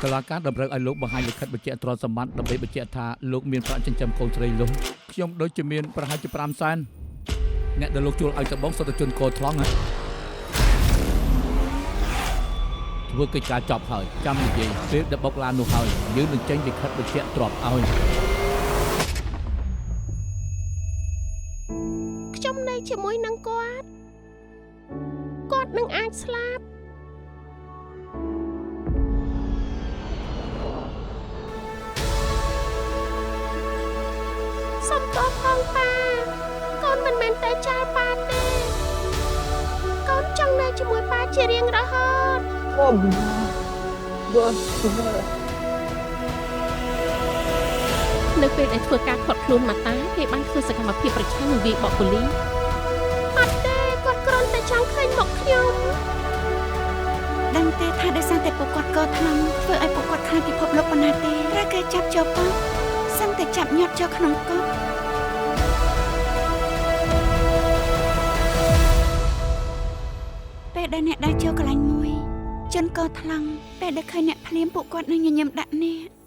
តឡាការតម្រូវឲ្យលោកបង្ហាញលិខិតបញ្ជាក់ទ្រព្យសម្បត្តិដើម្បីបញ្ជាក់ថាលោកមានប្រាក់ចិញ្ចឹមកូនស្រីលោកខ្ញុំដូចជាមានប្រហែលជា5សែនអ្នកដែលលោកជួលឲ្យដំបងសុទ្ធតែជនកថ្លង់ហ៎ធ្វើកិច្ចការចប់ហើយចាំនិយាយពេលដែលបុកឡាននោះហើយយើងនឹងចេញលិខិតបញ្ជាក់ទ្រព្យឲ្យខ្ញុំនៅជាមួយនឹងគាត់គាត់នឹងអាចស្លាប់សុំទោសផងប៉ាកូនមិនមែនតែចោលប៉ាទេកូនចង់នៅជាមួយប៉ាជារៀងរហូតនៅពេលដែលធ្វើការខាត់ខ្លួនម៉ាតាគេបានធ្វើសកម្មភាពប្រឆាំងនឹងវាយបកប៉ូលីសអត់ទេគាត់គ្រាន់តែចង់ឃើញមុខខ្ញុំដឹងទេថាដោយសារតែពួកគាត់កថ្លង់ធ្វើឲ្យពួកគាត់ខ្លាចពិភពលោកប៉ុណ្ណាទេត្រូវគេចាប់ចូលប៉ុស្តិ៍សឹងតែចាប់ញាត់ចូលក្នុងកុកពេលដែលអ្នកដើរចូលកន្លែងមួយជនកថ្លង់ពេលដែលឃើញអ្នកភ្លាមពួកគាត់នឹងញញឹមដាក់អ្នក